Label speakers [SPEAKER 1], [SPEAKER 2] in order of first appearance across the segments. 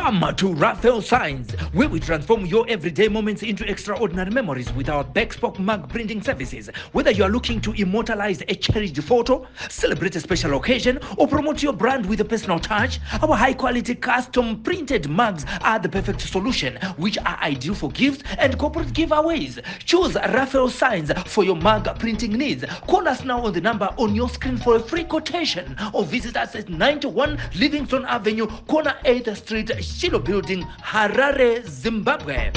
[SPEAKER 1] Come to Raphael Signs, where we transform your everyday moments into extraordinary memories with our bespoke mug printing services. Whether you are looking to immortalize a cherished photo, celebrate a special occasion, or promote your brand with a personal touch, our high quality custom printed mugs are the perfect solution, which are ideal for gifts and corporate giveaways. Choose Raphael Signs for your mug printing needs. Call us now on the number on your screen for a free quotation or visit us at 91 Livingston Avenue, corner 8th Street, Shiloh Building, Harare, Zimbabwe.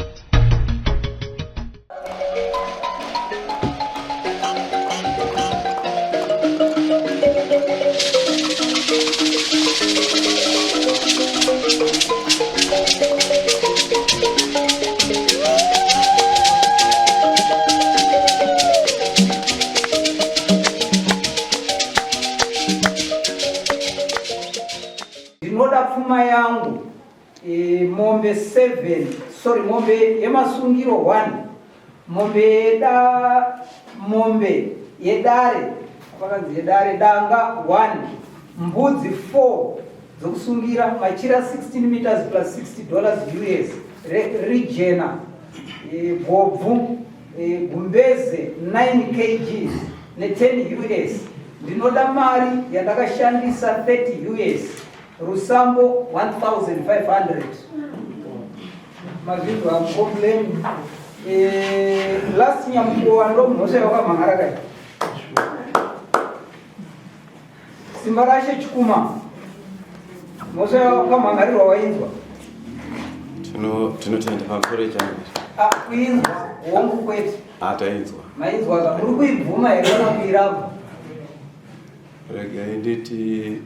[SPEAKER 2] Ndinoda pfuma yangu e, mombe 7 sorry mombe yemasungiro 1 mombe yeda mombe yedare pakanzi yedare danga 1 mbudzi 4 dzokusungira machira 16 meters plus 60 dollars us rijena e, gobvu e, gumbeze 9 kgs ne 10 us ndinoda mari yandakashandisa 30 us rusambo 1500 mazvinzwa complain eh, last nyamukowa ndo mhosva yawakamhan'ara kai simba rashe chikuma mhosva yawakamhan'arirwa wainzwa
[SPEAKER 3] tinotenda pamusoro echangu
[SPEAKER 2] ah, kuinzwa hongu kwete
[SPEAKER 3] ah, tainzwa
[SPEAKER 2] mainzwa ka muri kuibvuma here kana kuiramba
[SPEAKER 3] Regai nditi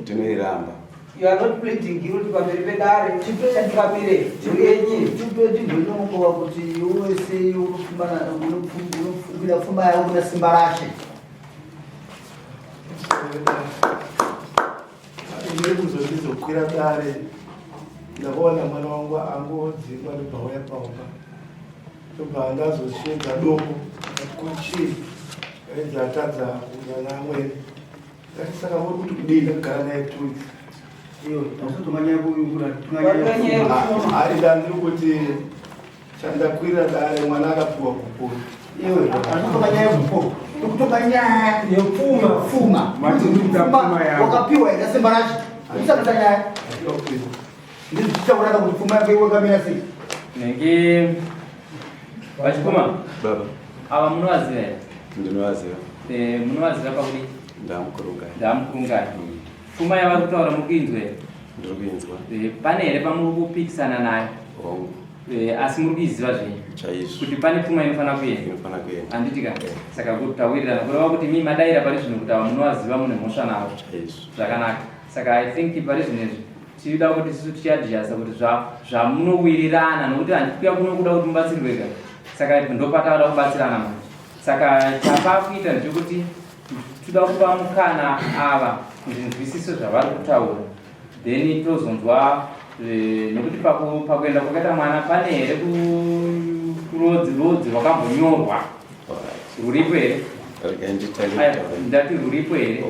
[SPEAKER 3] tinoiramba.
[SPEAKER 2] You are not pleading guilty pamberi pedare. Tikamire mhuri yenyu.
[SPEAKER 4] Tipe kuti iwe sei unofungira pfuma yako kuna simba rashe.
[SPEAKER 5] Ini kuzondizokwira dare ndakaona mwana wangu angodzingwa ndobva auya pamba ndobva ndazosvedza dombo akati ko chii Ainzi atadza kuuya naamwene. Ndati saka muri kuti kudii ndakagara naye 2 weeks. Ari ndandiri kuti chandakwira dare mwana akapiwa gupuro.
[SPEAKER 4] Iwe anotonga nyaya yegupuro. Tokutonga nyaya yepfuma pfuma. Wakapiwa here simba racho? Usakata nyaya. Ndizvichauraka kuti pfuma yako iwe kamira sei?
[SPEAKER 6] Nenge vachikoma
[SPEAKER 3] baba
[SPEAKER 6] ava munovaziva here?
[SPEAKER 3] Ndinovaziva.
[SPEAKER 6] Eh, munovaziva pakudii?
[SPEAKER 3] Ndamukurungai.
[SPEAKER 6] Ndamukurungai. Pfuma yavari kutaura muri kuinzwa here?
[SPEAKER 3] Ndiri kuinzwa.
[SPEAKER 6] Eh, pane here pamuri kupikisana nayo?
[SPEAKER 3] Hongu.
[SPEAKER 6] Eh, asi muri kuiziva zvenyu?
[SPEAKER 3] Chaizvo.
[SPEAKER 6] Kuti pane pfuma inofanira kuenda?
[SPEAKER 3] Inofanira kuenda.
[SPEAKER 6] Handiti ka? Saka kuti tawirirana kureva kuti mii madaira pari zvino kuti ava munovaziva mune mhosva navo.
[SPEAKER 3] Chaizvo.
[SPEAKER 6] Zvakanaka. Saka I think pari zvino izvi tinoda kuti isusu tichiadjasta kuti zvamunowirirana nokuti handikuya kuno kuda kuti mubatsirwe ka saka ndopatavada kubatsirana manje saka chapakuita ndechekuti toda kupa mukana ava kuti nzwisiso zvavari kutaura then tozonzwa eh, nokuti pakuenda kwakaita mwana pane here kurodzi rodzi rwakambonyorwa ruripo here ndati ruripo here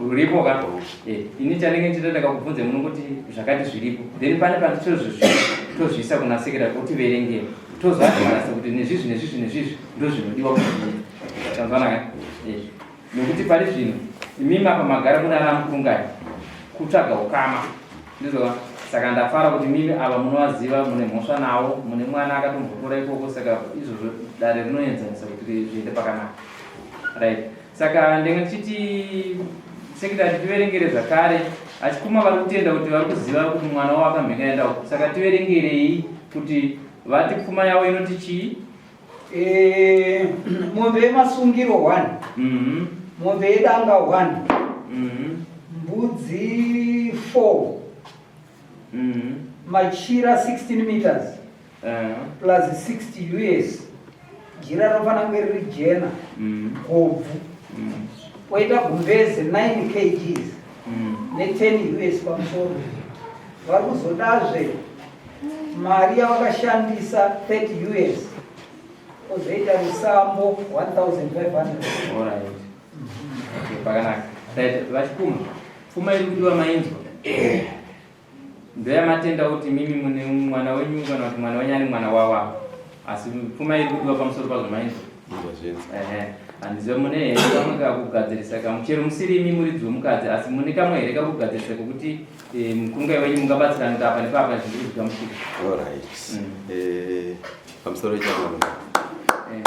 [SPEAKER 6] ruripo ka eh, ini chanenge ndichita ndakakubvunze muno kuti zvakati zviripo then pane panditozvizvi tozviisa kuna sekretary otiverengera tozoadvanasa kuti nezvizvi nezvizvi nezvizvi ndozvinodiwa kuti tanzwanaka eh, Nokuti pari zvino imimi apa magara muna ana mukurungai kutsvaga ukama ndizvo saka ndafara kuti mimi ava munovaziva mune mhosva nawo mune mwana akatombotora ikoko saka izvozvo dare rinoenzanisa kuti zviende pakanaka right saka ndenge ndichiti sekitari tiverengere zvakare achikuma vari kutenda kuti vari kuziva kuti mwana wavo akamhenga endawo saka tiverengerei kuti vati pfuma yavo inoti chii
[SPEAKER 2] Eh, mombe yemasungiro 1 mhm. mombe yedanga 1 mhm. mbudzi 4 mhm. machira 16 meters eh. plus 60 us jira rinofanira kunge riri jena gobvu poita gumbeze 9 kgs ne10 us pamusoro vari kuzodazve Mari yavakashandisa 30 us ozoita rusambo 1500.
[SPEAKER 6] Alright. Okay, pakanaka. Right, vachikuma. Pfuma iri kudiwa mainzwa. Ndoyamatenda kuti mimi mune mwana wenyu kana kuti mwana wenyu ane mwana wavo asi pfuma iri kudiwa pamusoro pazvo mainzwa. Ehe. Handizive mune here kamwe kakugadzirisa kamwe chero musiri imi muridzi wemukadzi asi mune kamwe here kakugadzirisa kekuti eh, mukunga wenyu mungabatsirana kuti apa nepapa zviri kuzvigamuchira.
[SPEAKER 3] Alright. Eh, pamusoro chamambo. Eh.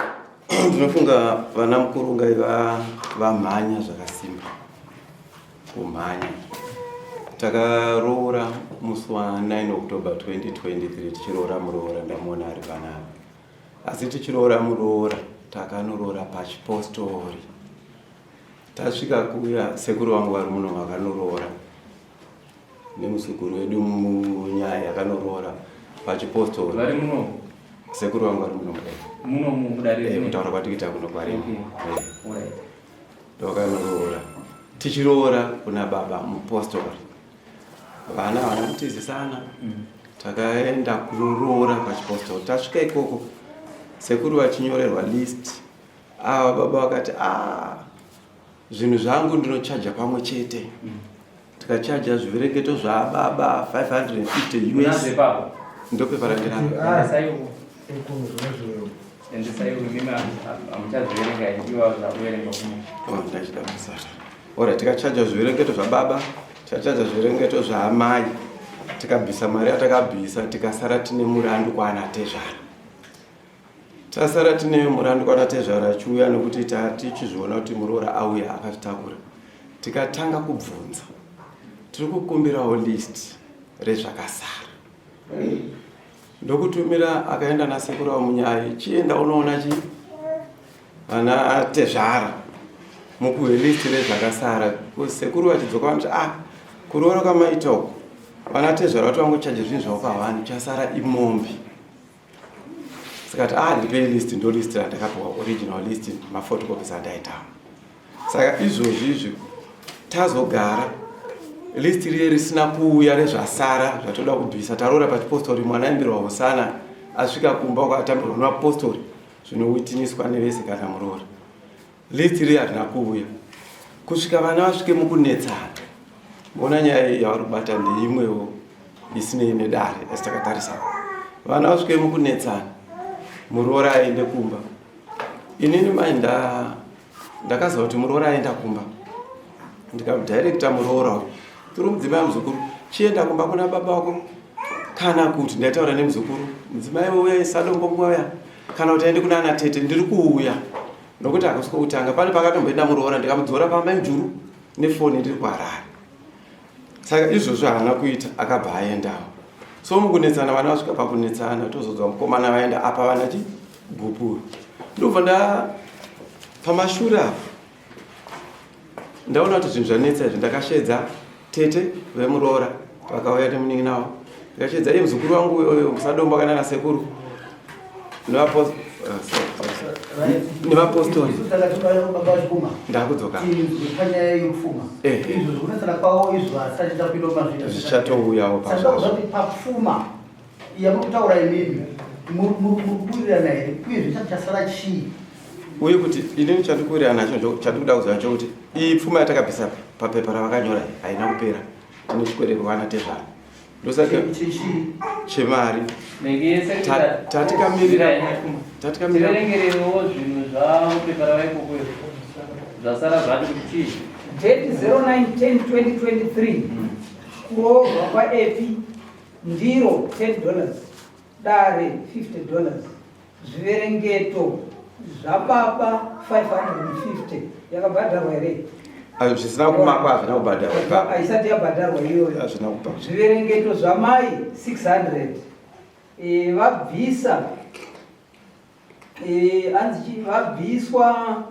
[SPEAKER 3] Ndinofunga vana mukurunga vamhanya zvakasimba. Kumhanya. Takaroora musi wa 9 October 2023 tichiroora muroora ndamuona ari panapa. Asi tichiroora muroora takanoroora pachipostori. Tasvika kuya sekuru vangu vari muno vakanoroora nemuzukuru wedu munyaya yakanoroora pachipostori.
[SPEAKER 6] Vari muno?
[SPEAKER 3] Sekuru vangu vari muno.
[SPEAKER 6] Muno mudare.
[SPEAKER 3] Eh, kutaura kwatikuita kuno kwarimo. Okay. Eh. Ndokanoroora. Tichiroora kuna baba mupostori. Vana vana kutizisana. Takaenda kunoroora pachipostori. Tasvika ikoko sekuru vachinyorerwa list. Ava baba vakati ah zvinhu zvangu ndinochaja pamwe chete. Tikachaja zviverengeto zvababa 550 US. Ndopepa randinaro.
[SPEAKER 6] Endesai imimi hamuchazviverenga iwa zvakuverenga kuno.
[SPEAKER 3] Oh, ndachida kusara. Ora tikachaja zviverengeto zvababa, tikachaja zviverengeto zvaamai, tikabvisa mari yatakabvisa tikasara tine murandu kwaana tezvara. Tasara tine murandu kwaana tezvara achiuya nokuti tatichizviona kuti muroora auya akazvitakura. Tikatanga kubvunza. Tiri kukumbirawo list rezvakasara. Ndokutumira akaenda nasekuru vaMunyai, chienda unoona chi vana tezvara mupuhwe list rezvakasara. Sekuru vachidzoka vanoti ah kuroora kwamaita uku vana tezvara vati vangochaje zvinhu zvavo pahwani chasara imombe. Saka ti ah ndipei list ndo list randakapiwa original list mafotocopies andaitawo. Saka izvozvi izvi tazogara list riye risina kuuya rezvasara zvatoda kubvisa taroora pachipostori mwana aimbirwa hosana asvika kumba kwatambirwa nevapostori zvinowitiniswa nevese kana muroora list riye harina kuuya kusvika vana vasvike mukunetsana Mbona nyaya iyi yavari kubata ndeimwewo isinei nedare asi takatarisa vana vasvike mukunetsana muroora aende kumba inini mai ndakaziva kuti muroora aenda kumba ndikamudirecta muroora uyu tiri mudzimai muzukuru chienda kumba kuna baba wako kana kuti ndaitaura nemuzukuru mudzimai uya sadombo nguva kana kuti aende kuna ana tete ndiri kuuya nokuti hakusi kwekutanga pane pakatomboenda muroora ndikamudzora pamai mujuru nefoni ndiri kuharare saka izvozvo haana kuita akabva aendawo so mukunetsana vana vasvika pakunetsana tozodzwa mukomana vaenda apa vana chi gupuru ndobva nda pamashure apo ndaona kuti zvinhu zvanetsa izvi ndakashedza tete vemuroora vakauya nemunin'ina wavo ndikashedza iye muzukuru wangu uyoyo musadombo akana nasekuru nevapostori ndakudzoka zvichatouyawo
[SPEAKER 4] pafuma yamukutaura imimi murikuwirirana here uye zvichati chasara chii
[SPEAKER 3] uye kuti inini chandikuwirirana nacho chandikuda kuziva chokuti iyi pfuma yatakabvisa papepa ravakanyora haina kupera tine chikwereko vana tezvara ndosaka chemari tatikamirira
[SPEAKER 6] tatikamirira zvinhu zvavo pepa ravaikoko zvasara zvati kuti chii
[SPEAKER 2] date 09 10 2023 kuroorwa kwaepi ndiro 10 dollars dare 50 dollars Zviverengeto zvababa 550 yakabhadharwa here?
[SPEAKER 3] Ayo zvisina kumakwa hazvina kubhadharwa.
[SPEAKER 2] Haisati yabhadharwa iyoyo.
[SPEAKER 3] Hazvina kupa.
[SPEAKER 2] Zviverengeto zvamai 600. E, vabvisa e, anzi vabviswa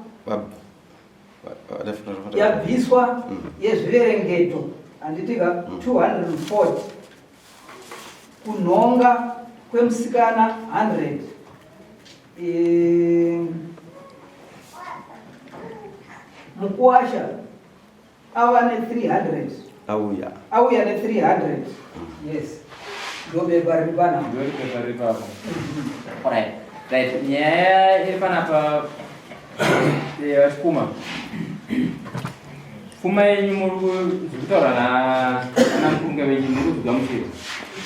[SPEAKER 2] yabviswa yezviverengeto handitika 240 Kunhonga kwemusikana 100. E, mukuwasha ava ne 300.
[SPEAKER 3] Auya.
[SPEAKER 2] Auya ne 300. Yes. Ndobepa riri panapa.
[SPEAKER 6] Ndobepa riri panapa. Alright. Right. Nyaya iri panapa. Eh, vachikuma. Pfuma yenyu muri kutaura nanamukunga venyu muri kugamuchira.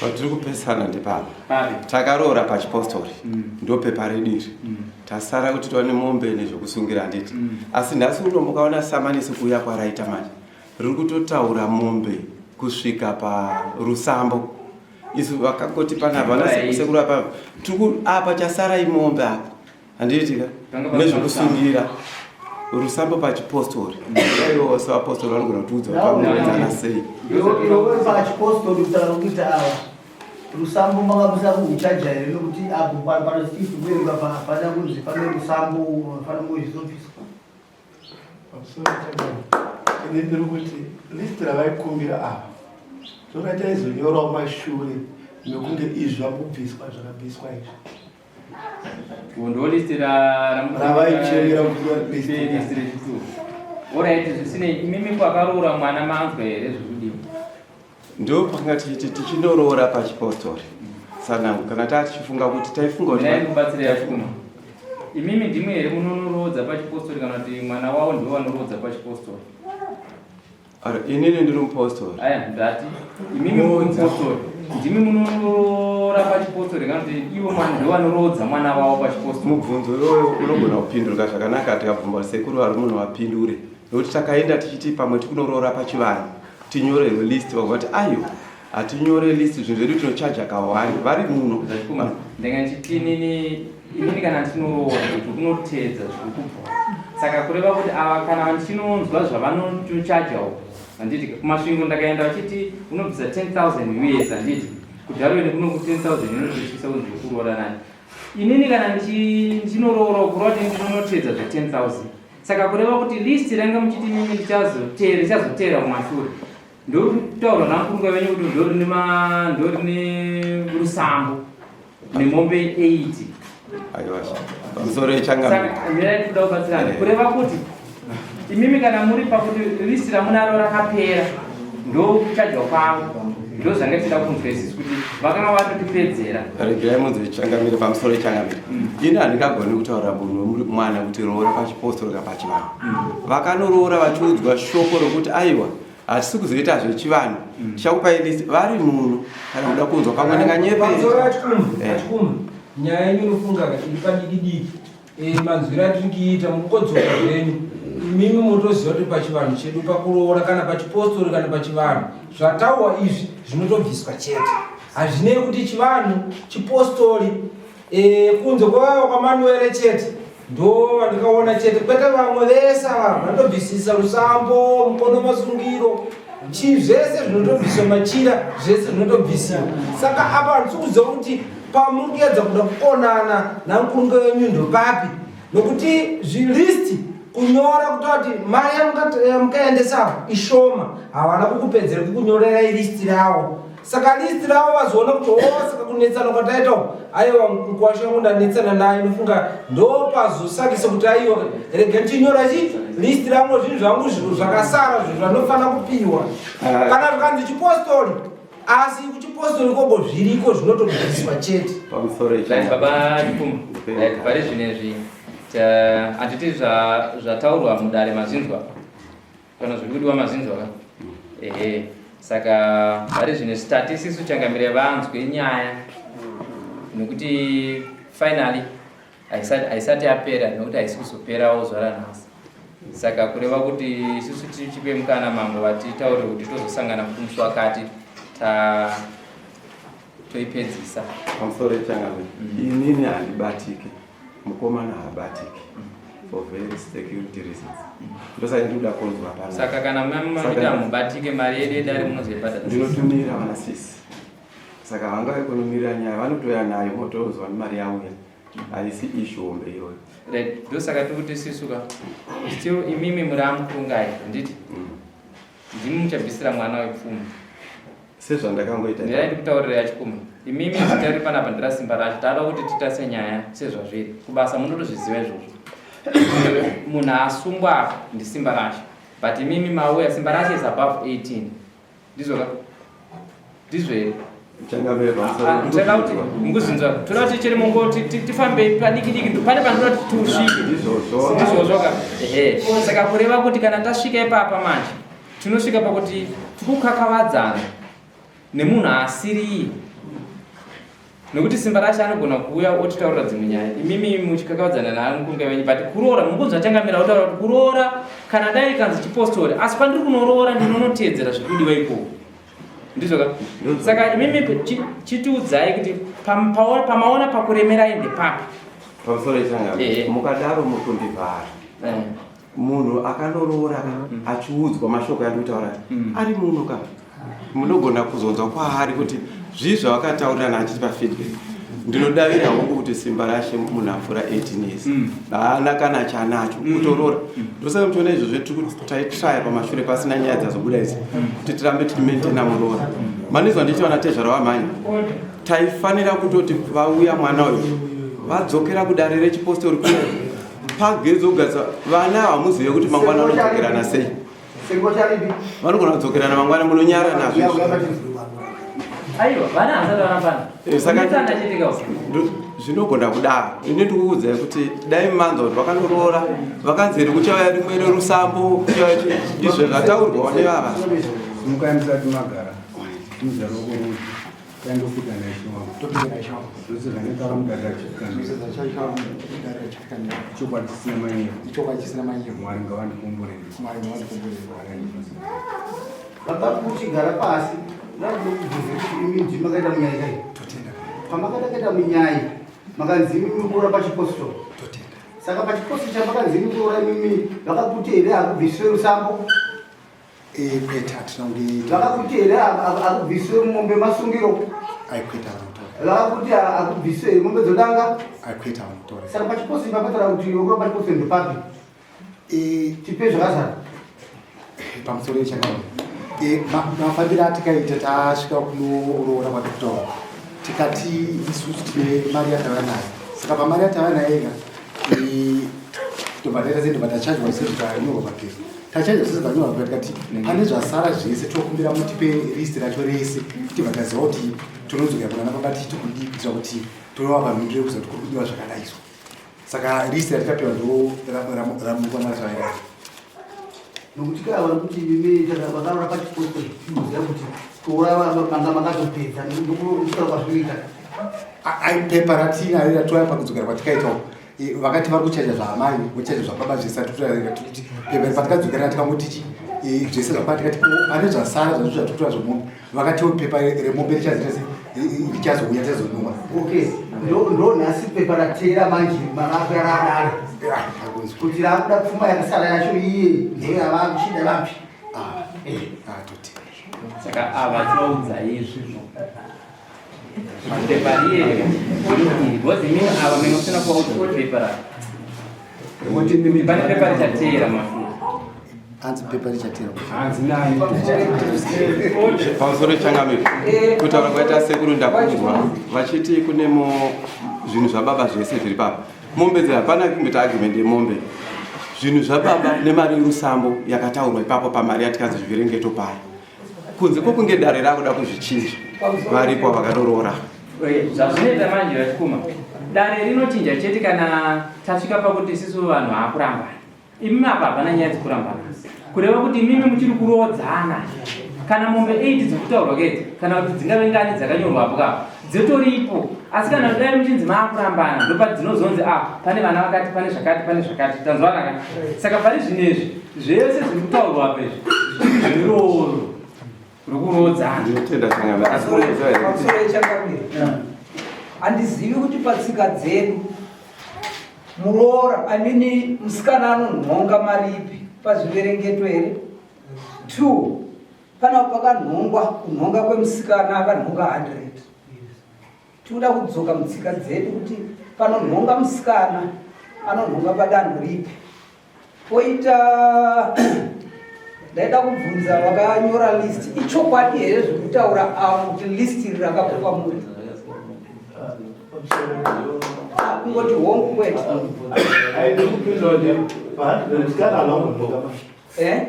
[SPEAKER 3] Patiri kupesana ndepapa. Takaroora pachipostori. Ndopepa redu iri. Tasara kuti tiwane mombe nezvekusungira handiti. Asi nhasi uno mukaona samanisi kuuya kwaraita manje. Riri kutotaura mombe kusvika parusambo. Isu vakangoti panapa vana sekuru apa tiri apa chasara imombe apa. Handiti ka? Nezvekusungira. Rusambo pachipostori. Ivo sevapostori vanogona kutiudza kuti vanoedzana sei.
[SPEAKER 4] Iwe pachipostori kutaura kuita ava rusambo makabusa kuuchaja here nokuti apo panosisi kuverenga hapana kunzi pane rusambo unofanira kuzvizobviswa.
[SPEAKER 5] Pamusoro chakani ini ndiri kuti list ravaikumbira ava toda taizonyorawo mashure mekunge izvi zvambobviswa zvakabviswa izvi.
[SPEAKER 6] Ndo list
[SPEAKER 5] Ravaichemera kuti list.
[SPEAKER 6] List rechituru. Alright, zvisinei imimi kwakaroora mwana manzwa here zvekudiwa?
[SPEAKER 3] Ndo pakanga tichiti tichinoroora pachipostori. Sanangu kana taa tichifunga kuti taifunga kuti
[SPEAKER 6] Mirai ndikubatsirei achikuma. Imimi ndimwe here munonoroodza pachipostori kana kuti mwana wavo ndiwo vanoroodza pachipostori?
[SPEAKER 3] Ara, inini ndiri mupostori.
[SPEAKER 6] Aya, ndati imimi muri mupostori. Ndimi munoroora pachipostori kana kuti ivo mwana ndivo vanoroodza mwana wavo pachipostori?
[SPEAKER 3] Mubvunzo iwoyo unogona kupindurika zvakanaka tikabvumba kuti sekuru vari muno vapindure. Nokuti takaenda tichiti pamwe tikunoroora pachivanhu tinyorerwe list vabva vati aiwa hatinyore list zvinhu zvedu tinochaja kahwani vari muno.
[SPEAKER 6] Zvachikuma, ndanga ndichiti inini kana ndinoroora kuti kunoteedza zviri kubva. Saka kureva kuti ava kana ndichinonzwa zvavanotochajawo handiti kuMasvingo ndakaenda vachiti unobvisa 10,000 US handiti kuDarwin kuno ku 10,000 inototyisa kunzi kuroora nani. Inini kana ndichinoroora kureva kuti ndinonoteedza zve 10,000. Saka kureva kuti list ranga muchiti inini ndichazoteera kumashure. Ndokutaura namukunga venyu kuti ndorine rusambo nemombe 80.
[SPEAKER 3] Aiwa, pamusoro yechangamire.
[SPEAKER 6] Saka mirai kuda kubatsirana. Kureva kuti imimi kana muri pakuti list ramunaro rakapera ndokuchajwa kwavo ndo zvanga tichida kunzwa isusu kuti vakanga vatotipedzera.
[SPEAKER 3] Regerai munzi changamire pamusoro yechangamire. Ini handingagoni kutaura munhu mwana kuti roora pachipostori kana pachivanhu. Vakanoroora vachiudzwa shoko rokuti aiwa hatisi kuzoita zvechivanhu tichakupai list vari muno kana muda kunzwa pamwe ndinganyepe.
[SPEAKER 2] Pamusoro achikuma, nyaya yenyu inofunga iri padiki diki. Manzwiro atiri kuita mukungodzoka zvenyu imimi motoziva kuti pachivanhu chedu pakuroora kana pachipostori kana pachivanhu zvataurwa izvi zvinotobviswa chete hazvinei kuti chivanhu chipostori kunze kwavava kwaManuere chete ndo vandikaona chete kwete vamwe vese ava vanotobvisisa rusambo mukono masungiro chii zvese zvinotobviswa machira zvese zvinotobvisiwa saka apa handisi kuziva kuti pamuri kuedza kuda kukonana namukurunge wenyu ndopapi nokuti zvilist kunyora kutaura kuti mari yamukaendesa ishoma havana kukupedzera kukunyorerai list ravo saka list ravo vazoona kuti o saka kunetsana kwataita uku aiwa mukwasha wangu ndanetsana naye nofunga ndopazosakisa kuti aiwa rega ndichinyora chi list rangu zvinhu zvangu zvakasara zvinhu zvanofanira kupiwa kana zvikanzi chipostori asi kuchipostori ikoko zviriko zvinotobviswa chete.
[SPEAKER 3] Pamusoro
[SPEAKER 6] Right, baba Chipfuma, right, pari zvinezvi handiti zvataurwa mudare mazvinzwa kana zviri kudiwa mazvinzwa ka ehe saka pari zvinezvi tati isisu changamire vanzwe nyaya nekuti finally haisati yapera nekuti haisi kuzoperawo zuva ranhasi saka kureva kuti isusu tichipe mukana mambo vatitaurire kuti tozosangana futi musi wakati ta toipedzisa.
[SPEAKER 3] Pamusoro yechangamire, inini handibatiki, mukomana haabatiki for very security reasons ndosaka ndikuda kunzwa pana.
[SPEAKER 6] Saka kana mamita mubatike mari yedu yedare munozoibhadhara?
[SPEAKER 3] Ndinotumira vana sisi saka vangave kunomirira nyaya vanotoya nayo motozwa nemari yauya haisi issue hombe iyoyo.
[SPEAKER 6] Right, ndosaka tiri kuti sisu ka still imimi muri amukungai handiti ndimi muchabvisira mwana wepfuma.
[SPEAKER 3] Sezvandakangoita.
[SPEAKER 6] Ndirai ndikutaurira yachikuma imimi zita riri panapa ndirasimba racho taada kuti titase nyaya sezvazviri kubasa munotozviziva izvozvo munhu asungwa apa ndisimba racho but imimi mauya simba racho is above 18 ndizvo ka ndizvo here?
[SPEAKER 3] Changamire pamusoro.
[SPEAKER 6] Toda kuti mukuzinzwa toda kuti chiri mungo tifambe padiki diki pane panoda kuti tusvike.
[SPEAKER 3] Ndizvozvo.
[SPEAKER 6] Ndizvozvo ka ehe saka kureva kuti kana tasvika ipapa manje Tinosvika pakuti tikukakavadzana nemunhu asiriye nekuti simba racho anogona kuuya otitaurira dzimwe nyaya imimi muchikakavadzana naankunga venyu but kuroora mukunzwa changamira otaura kuti kuroora kana dai kanzi chipostori asi pandiri kunoroora ndinonoteedzera zviri kudiwa ikoko ndizvo ka saka imimi chitiudzai kuti pamaona pakuremerai ndepapi
[SPEAKER 3] pamusoro ichanga eh. mukadaro mukundivhara eh. Munhu akanoroora mm. achiudzwa mashoko andikutaura mm. ari muno ka munogona kuzonzwa kwaari kuti zvii zvavakataurirana achitipa feedback ndinodavira hongu kuti simba rashe munhu apfuura 18 years mm. haana mm. kana chanacho mm. kutoroora mm. ndosaka muchiona izvozvo taitraya pamashure pasina nyaya dzazobuda idzi mm. kuti tirambe tichimaintaina muroora mm. manizwa ndichiwana tezvara wamhanya taifanira kutoti vauya mwana uyu vadzokera kudare rechipostori pagezo kugadzisa vana hamuzive kuti mangwana vanodzokerana sei vanogona kudzokerana mangwana munonyara nazvo eh, zvinogona kudaro ini ndikukuudzai kuti dai manzwa kuti vakanoroora vakanzi here kuchauya rimwe rerusambo izvo zvataurwawo nevava
[SPEAKER 7] Tandopinda naishe wangu. Topinda naishe wangu. Zvose zvanetaura mudarira chifikamira. Chokwadi chisina manyepo. Chokwadi chisina manyepo. Mwari ngavandikomborere. Mwari ngavandikomborere. Mwari andibatsire.
[SPEAKER 4] Baba kuchigara pasi ndakubvunza kuti imi ndimi makaita munyai kai?
[SPEAKER 7] Totenda.
[SPEAKER 4] Pamakatakaita munyai makanzi imi mukuroora pachipostori.
[SPEAKER 7] Totenda.
[SPEAKER 4] Saka pachipostori chamakanzi imi kuroora imimi vakakuti here hakubviswe rusambo?
[SPEAKER 7] Eh, kwete hatina kunge
[SPEAKER 4] vakakuti here akubviswe mombe masungiro
[SPEAKER 7] aikwete havana
[SPEAKER 4] vakakuti akubviswe mombe dzodanga
[SPEAKER 7] aikwete havana kutaura
[SPEAKER 4] saka pachiposi papataura kuti yokuva pachiposi ndopapi
[SPEAKER 7] eh,
[SPEAKER 4] tipe zvakazara
[SPEAKER 7] eh, pamusoro yechakauya mafambiro atikaita tasvika kunoroora kwatiri tikati isusu tine mari yatava nayo saka pamari yatava nayo ega tobva taita sei tobva tachajwa sezvakanyorwa papepa tachajwa sezvakanyorwa papepa tikati pane zvasara zvese tokumbira mutipe list racho rese tibva taziva kuti tonodzokera kunana baba tichiti kudii kuitira kuti tonovapa mhinduro yekuziva kuti kuri kudiwa zvakadaizvo saka list ratikapiwa ndo ramukwana zvavairayo
[SPEAKER 4] nokuti kaya vari kuti imi vakarora pachiposto muziva kuti kuuraya manga makatopedza ndokutora kwazvinoita
[SPEAKER 7] pepa ratinaro ratouya pakudzokera kwatikaitawo vakati vari kuchaja zvaamai vochaja zvababa zvese atikuti pepa patikadzokera tikangotichi zvese zvababa tikati pane zvasara zvazvo zvatikutora zvemombe vakatiwo pepa remombe richazouya tichazonunga
[SPEAKER 4] okay ndo nhasi pepa rateera manje marakuya radare kuti rakuda pfuma yakasara yacho iye ndoyavakuchida vapi
[SPEAKER 7] ah, eh. ah,
[SPEAKER 6] saka ava tinoudza izvi pepa riye because imini ava mene usina kuvaudza kuti pepa ra pane pepa richateera mafura
[SPEAKER 7] hanzi pepa richateera
[SPEAKER 2] hanzi nani
[SPEAKER 3] pamusoro changamiro
[SPEAKER 2] eh,
[SPEAKER 3] kutaura kwaita sekuru ndakunzwa vachiti kune mo zvinhu zvababa zvese zviri papa mombe dzi hapana kumboita argument yemombe zvinhu zvababa nemari yerusambo yakataurwa ipapo pamari yatikanzi zviverengeto paya kunze kwokunge dare rakuda kuzvichinja varipo vakatoroora
[SPEAKER 6] zvazvinoita manje vachikuma dare rinochinja chete kana tasvika pakuti isisu vanhu haakurambana imimi apa hapana nyaya dzekurambana kureva kuti imimi muchiri kuroodzana kana mombe 8 dzekutaurwa kedzi kana kuti dzingave ngani dzakanyorwapo ka dzotoripo asi kana dai muchinzi maakurambana ndopadzinozonzi a ah, pane vana vakati pane zvakati pane zvakati tanzwanaka saka pari zvino izvi zvese zviri kutaurwa apa izvi zvichiri zverooro rokuroodzana
[SPEAKER 3] ndinotenda changamire asi munoziva here kuti
[SPEAKER 8] Pamusoro yechangamire handizivi kuti patsika dzedu muroora I mean musikana anonhonga mari ipi pazviverengeto here two Pana pakanhongwa kunhonga kwemusikana akanhonga 100. Tinoda kudzoka mutsika dzedu kuti panonhonga musikana anonhonga padanho ripi. Poita ndaida kubvunza vakanyora list ichokwadi here zvekutaura avo kuti list iri rakabva kwamuri? Ah, kungoti hongu kwete. Eh?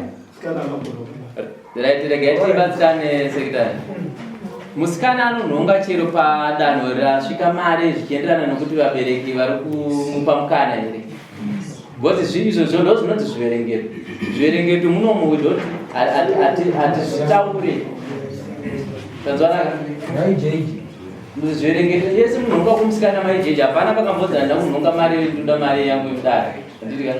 [SPEAKER 6] Right, regai tibatsirane sekretary. Musikana anonhonga chero padanho rasvika mari zvichienderana nokuti vabereki vari kumupa mukana here. Because izvozvo ndo zvinonzi zviverengeto. Zviverengeto munomu we don't Hatizvitaure. Tanzwanaka? Zviverengeto yese munhonga kumusikana mai jeje hapana pakambonzi handida kunhonga mari ndoda mari yangu yekudare. Handiti ka?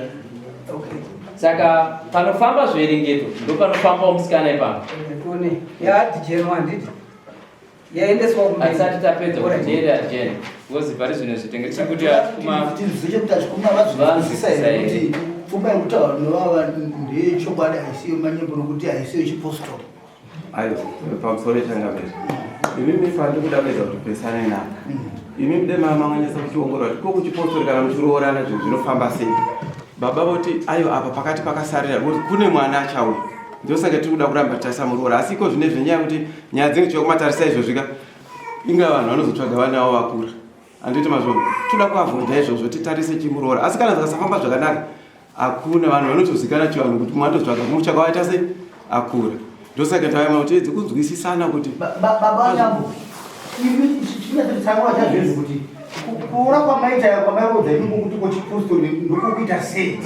[SPEAKER 6] Saka panofamba zviverengeto ndopanofambawo musikana ipapo.
[SPEAKER 8] Tione. Yaadhijenwa handiti? Yaendeswa kumberi.
[SPEAKER 6] Hatisati tapedza kuti ndiyende adijeni. Because pari zvino izvi tenge tiri kuti atikuma
[SPEAKER 4] Tinzwe kuti achikuma vazvinzwisisa here kuti pfuma yekutaura novava ndeyechokwadi haisiyo manyepo nokuti haisiyo chipostori.
[SPEAKER 3] Aiwa, pamusoro changamire. Imi mifandi kuda kuedza kuti pesane navo. Imi mude manganyatsa kutiongorora kuti ko kuchipostori kana muchiroorana zvinhu zvinofamba sei. Baba voti aiwa apa pakati pakasarira kuti kune mwana achauya. Ndosaka tiri kuda kuramba tasamuroora asi iko zvine zvenyaya yekuti nyaya dzinenge chiuya kumatarisa izvozvi ka inga vanhu vanozotsvaga vana vavo vakura. Handiti mazvona. Toda kuavhoidha izvozvo titarise chimuroora asi kana zvikasafamba zvakanaka Hakuna vanhu vanotozikana chivanhu kuti mumwe atotsvaga muchaka waita sei akura. Ndosaka tavema kuti edze kunzwisisana kuti
[SPEAKER 4] baba nyambo imi chinyatsotsanangura chazvezvi kuti kuura kwamaita kwamairodza imi kuti kochipostori ndokukuita sei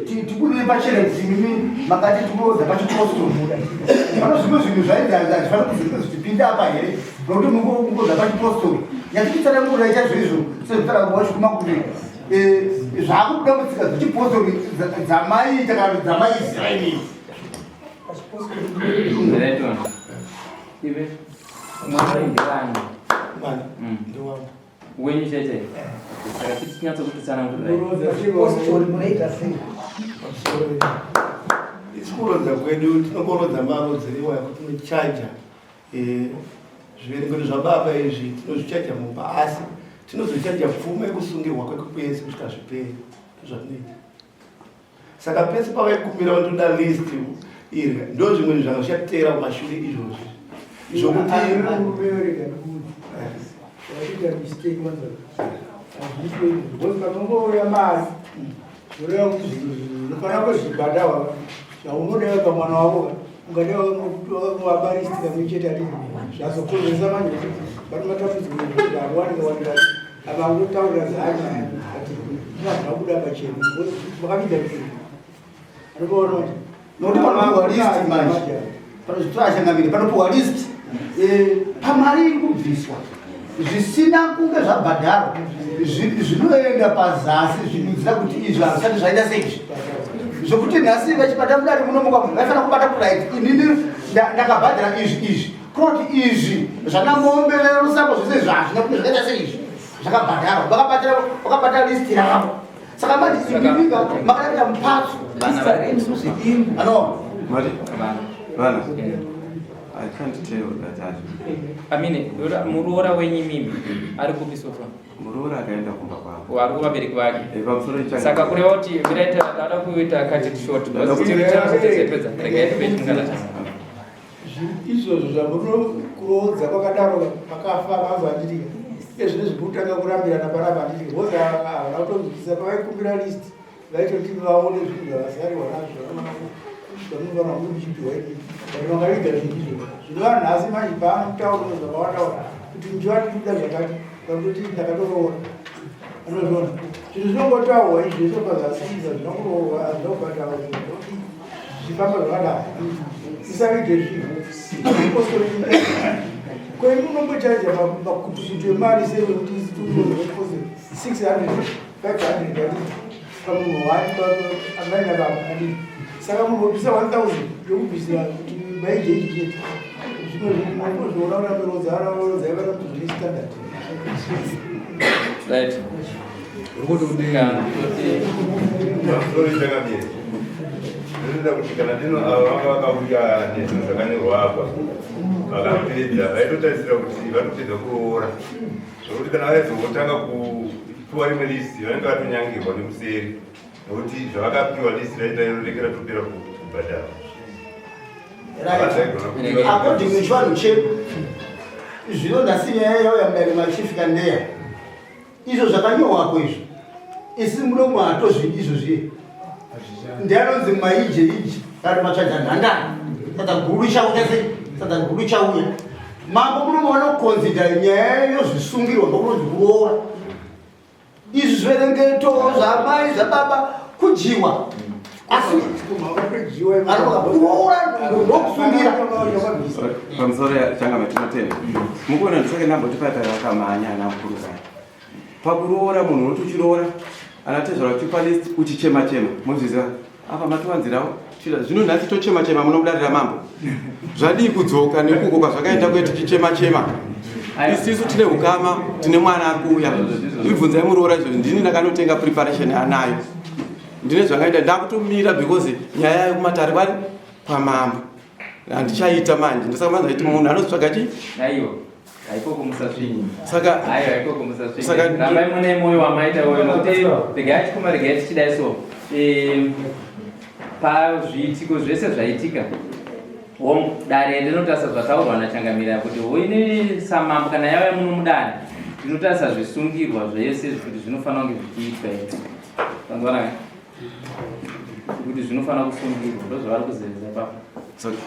[SPEAKER 4] tibudire pachena kuti imimi makati tikurodza pachipostori pano zvimwe zvinhu zvainzi hazvifaniri kuzvinge zvichipinda apa here nokuti mungorodza pachipostori nyatitsanangura chaizvo izvo sezvitsanangura wachikuma kuti Eh, zvakubuda mutsika dzechipostori dzamaiita kana kuti dzamaiziva inini
[SPEAKER 6] wenyu chete saka tichinyatso kutitsanangurira
[SPEAKER 5] Isu kurodza kwedu tinokorodza marodzero iwayo kuti tinochaja Eh, zviverengero zvababa izvi tinozvichaja mumba asi tinozochaja pfuma yekusungirwa kweke kwese kusvika zvipere ndozvatinoita saka pese pavaikumbira vanotoda list iri ndo zvimwe zvanga zvichateera kumashure izvozvi zvokuti
[SPEAKER 9] panongouya mari zvoreva kuti zvinhu zvinofanira kuzvibhadharwa zvaunoda pamwana wako ungadai wabarisiti kamwe chete ati zvazokonzeresa manje kuti pane matambudziko ekuti vanhu vanenge vanenge apa angotaurira zanyaya ati zvabuda pachena makaviga chii anotoona kuti
[SPEAKER 4] nokuti panopiwa list manje panozvitora changamire panopiwa list eh, pamari iri kubviswa zvisina kunge zvabhadharwa zvinoenda pazasi zvidudzira kuti izvi hazvisati zvaita seizvi zvokuti nhasi vachibata mudare munomuka vaifanira kubata kuright inini ndakabhadhara izvi izvi kunoti izvi zvana mombe nerusako zvese izvi hazvina kunge zvakaita seizvi zvakabhadharwa vakabata list ravo saka manje imimika makadakira mupatso ano
[SPEAKER 3] vana I can't tell that.
[SPEAKER 6] Amine, muroora wenyu imimi ari kupi sofa?
[SPEAKER 3] Muroora akaenda kumba kwavo.
[SPEAKER 6] Ari kuvabereki vake.
[SPEAKER 3] Eh, pamusoro ichanga.
[SPEAKER 6] Saka kureva kuti miraita tada kuita cut it short. Because regai tipe chingana changu.
[SPEAKER 9] Izvozvo zvamunokuroodza kwakadaro pakafa vanhu vanditika. Iye zvino zvekutanga kurambirana panapa handiti because havana kutonzwisisa pavaikumbira list. Vaitoti vaone zvinhu zvavasariwa nazvo zvamunofanira kunge muchipiwa imi but vakaviga zvinhu izvozvo zvinova nhasi manje paanotaura zvakawanda kuti muchiva tikuda zvakati vakutoti ndakatoroora anozviona zvinhu zvinongotaurwa izvi zvese pazasi izvi hazvina kuroorwa hazvina kubhadharwa zvinhu zvichifamba zvakadaro usavige zvinhu ko imi unombochaja makutukutu emari sei wekuti 600 500 pamunhu one amai nababa adii saka munhu wobvisa 1000 yokubvisira kuti maije chete zvimwe zvinhu unozviona unamerodza anarorodza ivana kuti zvine standard
[SPEAKER 6] right
[SPEAKER 10] ndinoda kuti kana dino ava vanga vakauya nezvinhu zvakanyorwa apa vakapedza vaitotarisira kuti vanopedza kuroora Zvekuti kana vaizongotanga kupiwa rimwe list vanenge vatonyangirwa nekuseri nekuti zvavakapiwa list raita rinenge ratopera kubhadhara.
[SPEAKER 4] According nechivanhu chedu zvino nhasi nyaya yauya mudare machief kandeya izvo zvakanyorwako izvo isi mudomo hatozvidi izvo zviye ndianonzi maije iji kana matsvaga nhandana saka guru chauya sei saka guru chauya mambo murume vanokonzida nyaya yozvisungirwa ndokunonzi kuroora izvi zviverengeto zvamai zvababa kudyiwa. Asi kuroora ndokusungira.
[SPEAKER 3] Pamusoro changa matinotenda. Mukuona ndisake ndamboti paipa vakamhanya ana mukuru kaya. Pakuroora munhu unoti uchiroora ana tezvara uchipa list uchichema chema. Mozviziva? Apa matiwanzirawo. Chira zvino nhasi tochema chema muno mudare ramambo. Zvadii kudzoka nekuko kwazvakaita kuye tichichema chema. Isisu tine ukama, tine mwana ari kuuya. Ibvunzai muroora izvozvi ndini ndakanotenga preparation anayo. Ndine zvangaita ndakutomira because nyaya yekumatare kwani kwamambo. Handichaita manje. Ndosaka manzi kuti munhu anotsvaga chii?
[SPEAKER 6] Aiwa. Haikoko musasvinyi.
[SPEAKER 3] Saka
[SPEAKER 6] aiwa haikoko musasvinyi.
[SPEAKER 3] Saka
[SPEAKER 6] rambai mune moyo wamaita uyo nokuti regai chikuma regai tichidai so. Pazviitiko zvese zvaitika hongu dare rinotarisa zvataurwa nachangamira kuti hoine samambo kana yauya muno mudare rinotarisa zvisungirwa zvese kuti zvinofanira kunge zvichiitwa here. Vanzwana kuti zvinofanira kusungirwa ndozvavari kuzeza ipapo.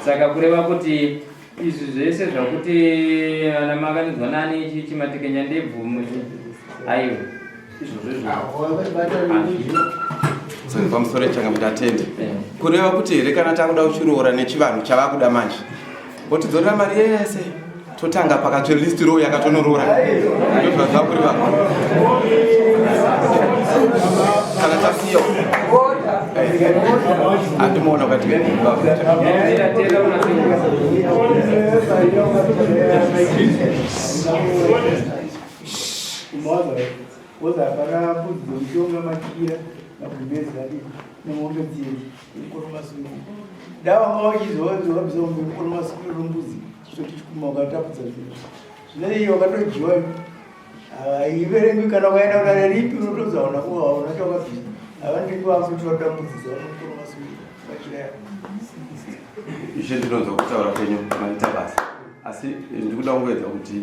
[SPEAKER 6] Saka kureva kuti izvi zvese zvakuti ana makanizwa nani ichi chimatekenya ndebvu aiwa izvozvo izvo
[SPEAKER 3] Saka pamusoro changa mutatende kureva kuti here kana takuda kuchiroora nechivanhu chavakuda manje votidzorera mari yese totanga pakatsve list row yakatonoroora ndozvazvakureva kana tasiya andimuona ukati
[SPEAKER 9] Hapana mbudzi dzomushonga machira magumbezi adii nemombe dziye mukono masungiro da wanga wachizowabvisa mombe mukono masungiro nombudzi chitoti chikuma ukatapudza zvinhu zvino iyi wakatojiwa haiverengwi kana ukaenda kudare ripi unotozi hauna hauna chawakabvisa havandiki vakuti vakuda mbudzi dzavo mukono masungiro machira yavo
[SPEAKER 3] Ishe ndinonzwa kutaura kwenyu maita basa asi ndikuda kungoedza kuti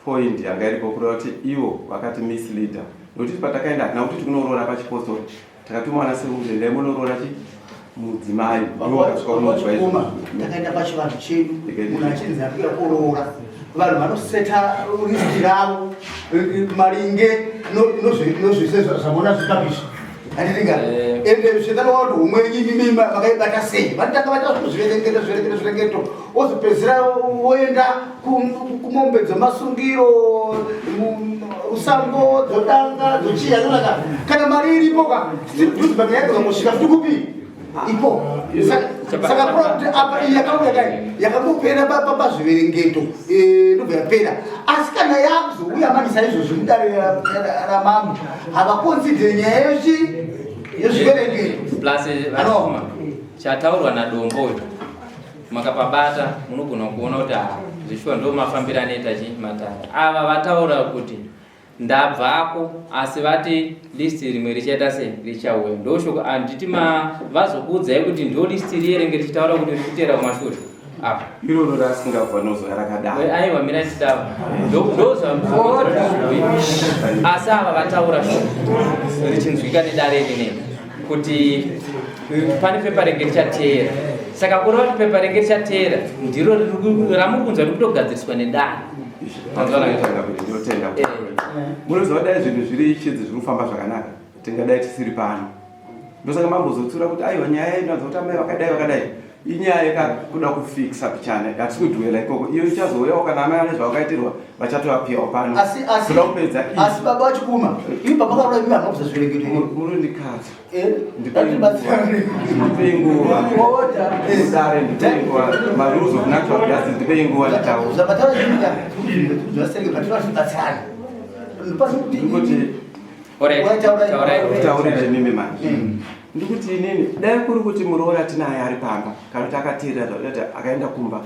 [SPEAKER 3] point yanga iripo kureva kuti ivo vakati misleader nokuti patakaenda hatina kuti tikunoroora pachipostori takatuma vana sekuru endai munoroora chi mudzimai ndivo vakasvika kunonzwa izvo
[SPEAKER 4] takaenda pachivanhu chedu munhu achinzi akuya kuroora vanhu vanoseta risti ravo maringe nozvese zvavona zvikapisha handitinga ende zvetanoona kuti homwe yenyu imimi makaibata sei vanotanga vaita zviverengeto zviverengeto zviverengeto wozopedzisira woenda kumombe dzemasungiro rusango dzodanga dzochiya dzonaka kana mari iripo ka stiduzi yako kangosvika futi kupi ipo saka kura kuti apa iyi yakauya kai yakangopera pazviverengeto ndobva yapera asi kana yakuzouya manje saizvozvi mudare ramambo havakonsidere nyaya yechi yezviverengeto
[SPEAKER 6] plus chataurwa nadombo uyu makapabata munogona kuona kuti ah, zveshuwa ndo mafambiro anoita chi matare ava vataura kuti ndabvako asi vati list rimwe richaita se richauya ndoshoko handiti ma vazokuudzai kuti ndo list riye renge richitaura kuti riri kuteera kumashure apa
[SPEAKER 3] iroro rasingabva nozoya rakadaro
[SPEAKER 6] aiwa mira chitava ndozvamuzokuudzira asi ava vataura shoko richinzwika nedare rinei kuti pane pepa renge richateera saka kureva kuti pepa renge richateera ndiro ramuri kunzwa riri kutogadziriswa nedare
[SPEAKER 3] ndinotenda munoziva dai zvinhu zviri chidzi zviri kufamba zvakanaka tingadai tisiri pano ndosaka mambozotsiura kuti aiwa nyaya inonzi kuti amai vakadai vakadai inyaya yekakuda kufixa pichana hatisi kudhuwela ikoko iyo ichazouyawo kana amai vane zvavakaitirwa vachatovapiwawo pano
[SPEAKER 4] toda kupedza asi baba vachikuma imi baba karoda imi vanhu vakuza zviverengeto
[SPEAKER 3] murondikadza ndipei nguva dare ndipei nguva marules of natural justice ndipei nguva nditaura ndikuti taurira imimi manje ndikuti inini dai kuri kuti muroora tinaye ari pamba kana kuti akateerera zvakuti akaenda kumba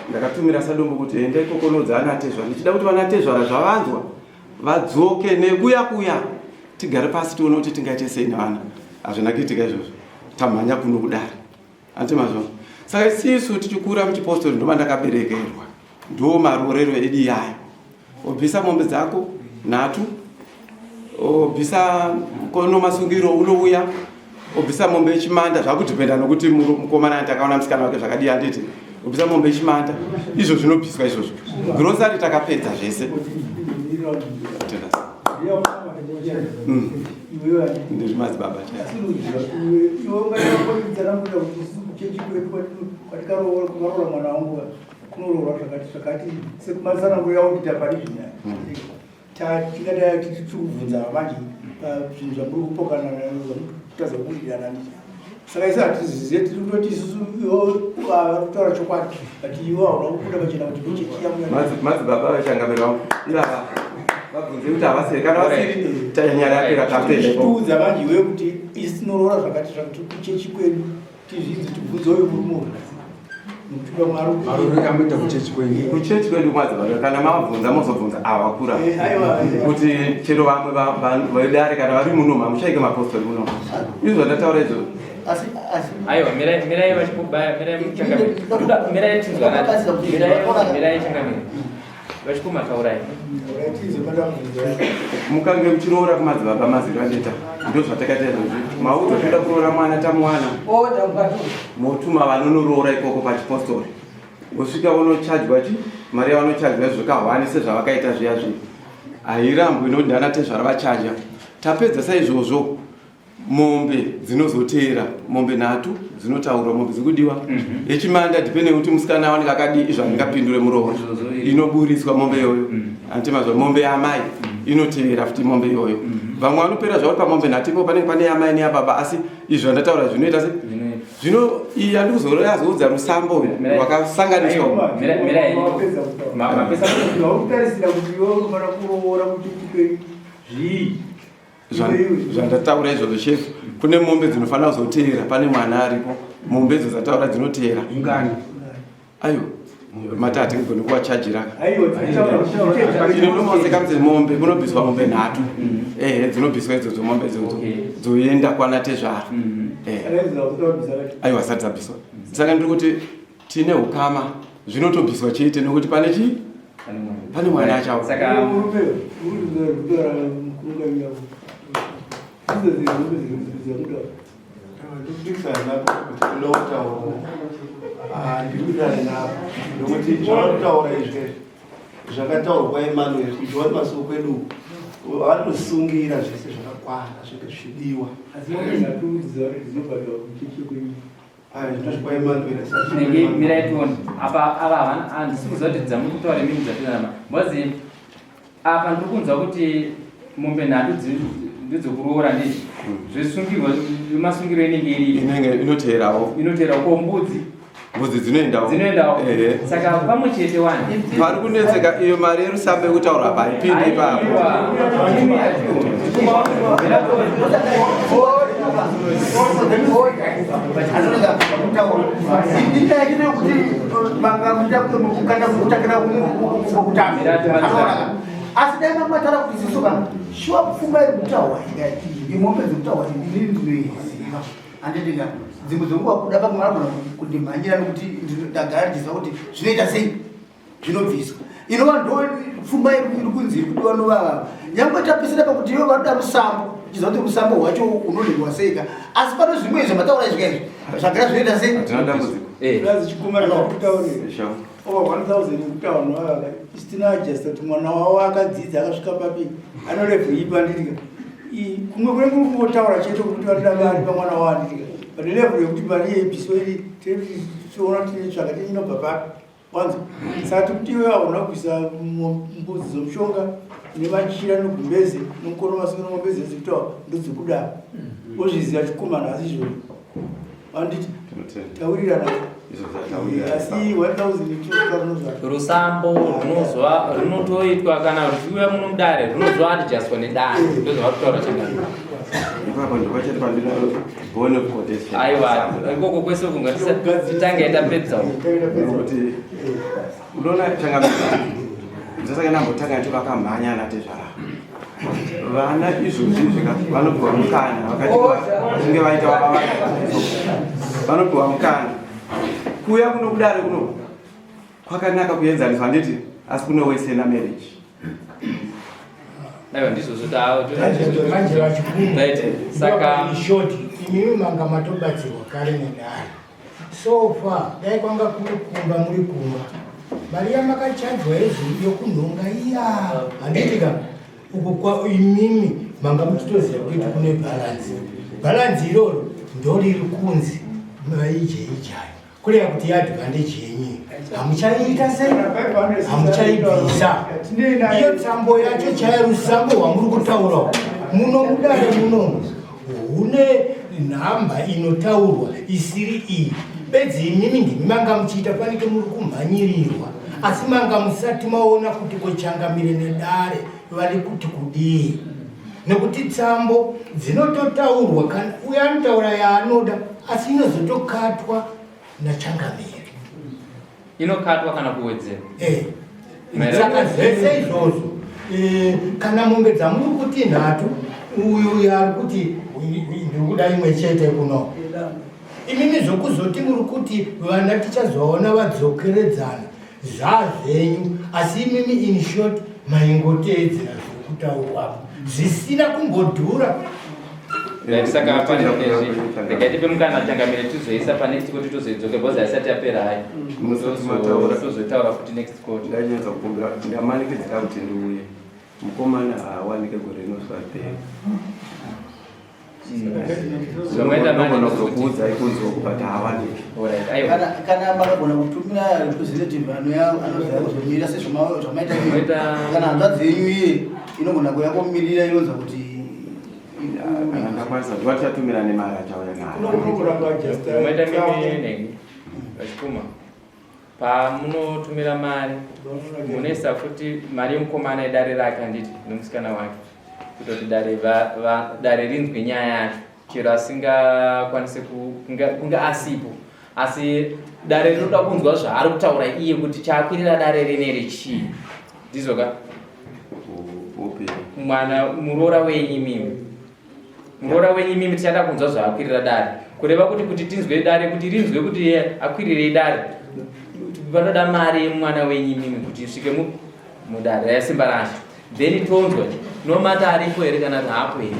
[SPEAKER 3] ndakatumira sadombo kuti enda ikoko unodza anatezvara ndichida kuti vanatezvara zvavanzwa vadzoke nekuya kuya tigare pasi tione kuti tingaite sei nevana hazvina kuitika izvozvo tamhanya kuno kudare Hanti mazvo. Saka isisu tichikura muchipostori ndoma ndakaberekerwa. Ndo maroorero edu iyayo. Obvisa mombe dzako nhatu, obvisa mukono masungiro unouya, obvisa mombe yechimanda zvakudhipenda nokuti mukomana takaona musikana wake zvakadii handiti. Obvisa mombe yechimanda izvo zvinobviswa izvozvo. Grocery takapedza zvese. Ndiri madzibaba chaivo.
[SPEAKER 9] Iwe ungaitsanangurira kuti isusu kuchechi kwedu kwatikaroora kwakaroora mwana wangu kunoroorwa zvakati zvakati sekumatsanangurira aukuita pari zvino tingadai tiri kubvunza manje zvinhu zvamuri kupokana zvamutadza kuwirirana ndizvo saka isu hatizive tiri kutoti isusu vari kutaura chokwadi but iwe hauna kubuda pachena kuti ndochechi
[SPEAKER 3] madzibaba vachangamiri vangu ivava vabvunze kuti havasiri kana vasiri tanyanya yapera tapera
[SPEAKER 9] tiudza manje iwe kuti isu tinoroora zvakati zvakati kuchechi kwedu tizvinzi tibvunze uyu murume uyu
[SPEAKER 3] kuchechi kwedu madzibaba kana mavabvunza mozobvunza avakura eh, kuti chero vamwe vedare kana vari muno hamuchaike mapostori muno izvo zvandataura izvo
[SPEAKER 6] aiwa mirai vachikubaya mirai changamire mirai tinzwanani mirai changamire vachikuma taurai
[SPEAKER 3] mukange muchiroora kumadzibaba maziro aneta ndozvatakaita izvozvi maudzo toda kuroora mwana tamuwana motuma vanonoroora ikoko pachipostori vosvika vonochajwa chi mari yavanochajwa zvekahwani sezvavakaita zviya zviya hairambwi nokuti ndana tezvara vachaja tapedza saizvozvo mombe dzinozoteera mombe nhatu dzinotaurwa mombe dzikudiwa mhm. yechimanda depende kuti musikana awanike akadii izvo handingapindure muroora inoburitswa mombe iyoyo mhm. anti mazva mombe yaamai mhm. inoteera futi mombe iyoyo vamwe vanopera zvavo pamombe nhatu ipo panenge pane yamai neyababa asi izvo zvandataura zvinoita se zvino iyi yandikuzorora yazoudza rusambo rwakasanganiswa
[SPEAKER 9] zvii
[SPEAKER 3] Zvandataura izvozvo chef kune mombe dzinofanira kuzoteera pane mwana aripo mombe idzo dzataura dzinoteera
[SPEAKER 2] ngani
[SPEAKER 3] ayo mati hatingagoni kuvachajira inonomasekamse mombe kunobviswa mombe nhatu mm. ehe dzinobviswa idzodzo mombe idzodzo dzoenda kwana tezvara mm. aiwa asati dzabviswa saka ndiri kuti tine ukama zvinotobviswa chete nekuti pane chii pane mwana achawo
[SPEAKER 5] nokuti zvavanotaura izvi zvakataurwa kwaEmanuel kuti vari masuo kwedu vanosungira zvese zvakakwana zvinge zvichidiwa.
[SPEAKER 6] Nenge mirai tione apa ava havana handisi kuziva kuti dzamuri kutaura imimi dzapinana because apa ndiri kunzwa kuti mombe nhatu ndedzokuroora ndizvi zvesungirwa masungiro inenge iri
[SPEAKER 3] inenge inoteerawo
[SPEAKER 6] inoteerawo ko mbudzi
[SPEAKER 3] mbudzi dzinoendawo
[SPEAKER 6] dzinoendawo saka pamwe chete wani
[SPEAKER 3] pari kunetseka iyo mari yerusambo yekutaura apa haipindi ipapo
[SPEAKER 4] Asi dai mamatara kuti isisu kana shuwa pfuma iri kutaurwa imombe dzekutaurwa inini ndinoiziva handiti nga dzimwe dzenguva kuda pamwe vanogona kundimhanyira nekuti ndagara ndichiziva kuti zvinoita sei zvinobviswa inova ndo pfuma iri kunzi iri kudiwa novava nyangwe tapisira pakuti ivo vanoda rusambo uchiziva kuti rusambo rwacho unonherwa sei ka asi pano zvimwe izvo mataura izvika izvi zvagara zvinoita sei
[SPEAKER 9] Over 1000 yekuti vanhu vava istina adjusta kuti mwana wavo akadzidza akasvika papi anolevel ipi anditika kumwe kunenge kuri kungotaura chete kuti vanoda mari pamwana wavo anditika but level yekuti mari yeibviswa iri tiona tinoitsvaga inobva papi wanza saka tikuti iwe hauna kubvisa mbudzi dzomushonga nemachira negumbeze nomukono masingo nemombe dzese kuti ndodzekudaro wozviziva chikomana asi izvozvo Handiti taurirana asi 1000
[SPEAKER 6] rusambo runozwa runotoitwa kana ruchiuya muno mudare runozoadjustwa nedare ndozvavari kutaura changamire.
[SPEAKER 3] Ipapo ndopachati pandina bone of contention.
[SPEAKER 6] Aiwa ikoko kwese uko ngatitange tapedza
[SPEAKER 3] kuti unoona changamire ndosaka ndambotanga nditi vakamhanya ana tezvara vana izvozvi izvi vanopiwa mukana vakati vachinge vaita vanopiwa mukana kuuya kuno kudare kuno kwakanaka kuenzaniswa handiti asi kune wese na marriage
[SPEAKER 6] aiwa ndizvozvo taait saka
[SPEAKER 11] short imimi manga matobatsirwa kare nedare So far dai kwanga kuri kumba muri kumba mari yamakachajwa yezvi yokunhonga iya handiti ka uko kwa imimi Manga muchitoziva kuti kune bhalanzi. Bhalanzi iroro ndoriri kunzi maijeijayo, kureva kuti iadvantage yenyu. Hamuchaiita sei? Hamuchaibvisa iyo tsambo yacho chaiyo. Rusambo rwamuri kutaura muno mudare munomu hune nhamba inotaurwa isiri iyi bedzi. Imimi ndimi manga muchiita panike muri kumhanyirirwa, asi manga musati maona kuti kochangamire nedare vari kuti kudii, nekuti tsambo dzinototaurwa kana uyo anotaura yaanoda, asi inozotokatwa nachangamire.
[SPEAKER 6] Inokatwa kana kuwedzera.
[SPEAKER 11] Saka zvese izvozvo, kana mombe dzamuri kuti nhatu, uyu yaari kuti ndiri kuda imwe chete kuno, imimi zvokuzoti muri kuti vana tichazoona vadzokeredzana, zvazvenyu. Asi imimi, in short, maingoteedzera zviri kutaurwapo zvisina kumbodhura.
[SPEAKER 6] Right, saka pane izvi regai tipe mukana changamire, tizoisa panext court, tozoidzoke because haisati yapera hayi.
[SPEAKER 3] Musati mataura.
[SPEAKER 6] Tozoitaura futi next court.
[SPEAKER 3] Ndanyatsa kukumbira, ndamanikidzira kuti ndiuye. Mukomana haawanike gore rinosvapera.
[SPEAKER 6] Zvomaita manje.
[SPEAKER 3] Ndogona kuzokuudzai kunzoko, but haawaniki.
[SPEAKER 6] Alright, aiwa.
[SPEAKER 4] Kana makagona kutumira representative anouya anoziva kuzomirira sezvamaita, kana hanzvadzi yenyu iye inogona kuuya komirira, inonza kuti
[SPEAKER 3] Kana ndakwanisa, ndiva tichatumira nemari achauya nayo.
[SPEAKER 6] Zvomaita mimi nengi vachipuma, pamunotumira mari munoisa futi mari yemukomana yedare rake, handiti, nomusikana wake, kutoti dare dare rinzwe nyaya yacho, chero asingakwanise kunge asipo, asi dare rinoda kunzwa zvaari kutaura iye kuti chaakwirira dare rineri chii. Ndizvoka?
[SPEAKER 3] Upi?
[SPEAKER 6] Mwana muroora wenyu imimi, muroora wenyu imimi, tichada kunzwa zvaakwirira dare, kureva kuti tinzwe dare, kuti rinzwe kuti iye akwirirei dare, vanoda mari yemwana wenyu imimi kuti isvike mudare raSimba racho, then tonzwa nomata aripo here kana kuti haapo here.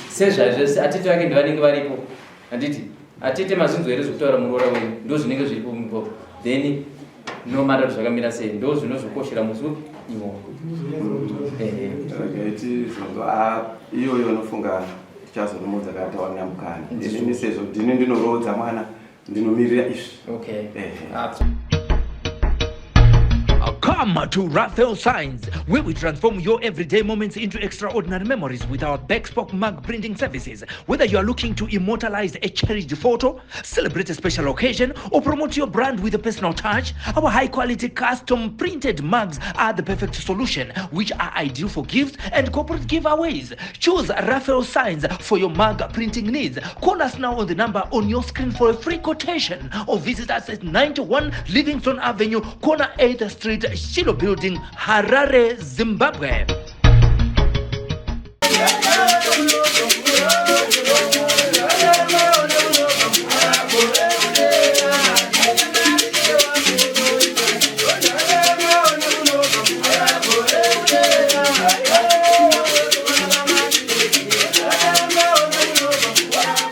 [SPEAKER 6] Sezvazvo atete vake ndivanenge varipo, handiti? Atete, mazvinzwa here zvekutaura muroora wenyu? Ndo zvinenge zviripo mupopo, then nomata kuti zvakamira sei, ndo zvinozokoshera musi upi iwowo. Ehe.
[SPEAKER 3] Regai tizonzwa iyoyo, nofunga tichazonomudza kana tawana mukana. Inini sezvo ndini ndinoroodza mwana, ndinomirira izvi.
[SPEAKER 6] Okay.
[SPEAKER 3] Ehe.
[SPEAKER 6] Ah,
[SPEAKER 1] Come to Raphael Signs, where we transform your everyday moments into extraordinary memories with our bespoke mug printing services. Whether you are looking to immortalize a cherished photo, celebrate a special occasion, or promote your brand with a personal touch, our high quality custom printed mugs are the perfect solution, which are ideal for gifts and corporate giveaways. Choose Raphael Signs for your mug printing needs. Call us now on the number on your screen for a free quotation or visit us at 91 Livingston Avenue, corner 8th Street, Shiloh Building, Harare, Zimbabwe.